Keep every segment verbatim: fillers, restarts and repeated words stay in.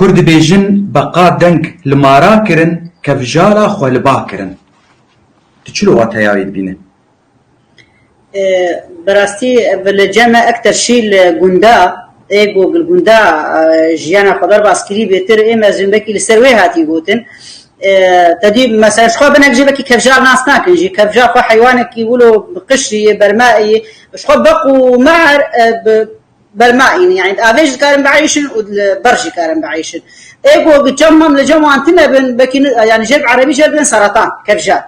Kur dibêjin beqa deng li mara kirin, kevjala xwe li ba kirin. Tu çilo wateya wê dibîne? E, bi rastî, e, li cem me ekter şî li gunda, ê ku li gunda, e, jiyana xwe derbas kirî bêtir, ê mezin bekî li ser wê hatî gotin. E, te dî, mesela, ji xwe binek jî bekî kevjal nas nakin jî. Kevjal xwe heywanekî wilo bi qişrî, bermayî, ji xwe beq û mar, e, bi bermayî, yani avê jî dikarin bieyşin û li ber jî karin bieyşin. Ê ku bi cem mam li cem wan tine bin, bekî ni-, yani jê bi erebî jê bin seratan, kevjal.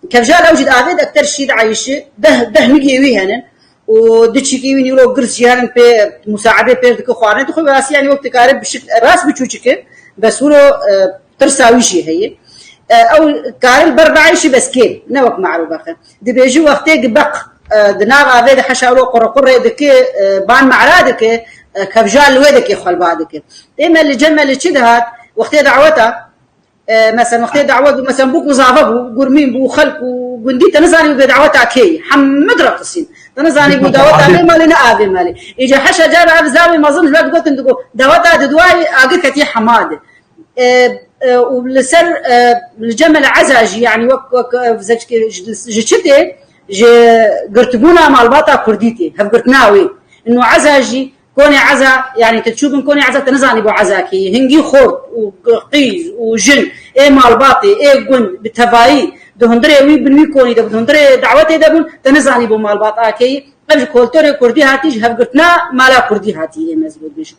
Kevjal ew jî di avê de ekter şî dieyşi, deh, deh nigê wî henin û du çîkî wî nîro girs jî henin pê musaedê pê dike xwarinê dixwe, bi rastî yani wek dikare bişik rast bi çûçike, bes wilo, e, tirsa wî jî heye. E, ew karin ber bieyşi bes kêm, ne wek marû beqe. Dibêji wextê gi beq, e, di nav avê de heşa wilo qurrequrrê dike, e, ban mara dike, e, kevjal li wê dike xwelba dike. Ê me li cem me li çi dihat, wextê daweta, e, mesela wextê dawet bû, mesela bûk û zave bû, gurmîn bû, xelk û gundî, te nizanî bû bê daweta kê ye. Hemû direqisîn. Te nizanî bû daweta vê malê ne avê malê. Îca heşa cara ev zavê mezin ji me digotin, digo daweta di duayê agir ketiye hema de. E, e, û li ser, e, li cem me li eza jî, yani wek, wek, e, ji, ji çi tê, ji girtibûna malbata kurdî tê, hevgirtina wê. Ino eza jî, konê eza, yani te çûbin konê eza, te nizanî bo eza kê ye. Hingî xort û qîz û jin, ê malbatê, ê gund, bi tevayî, di hundirê wî bin wî konî de, bi hundirê dawetê de bûn, te nizanî bo malbat a kê ye. Ev ji kulturê kurdî hatî, ji hevgirtina mala kurdî hatî, ê me ez bo dibêjim.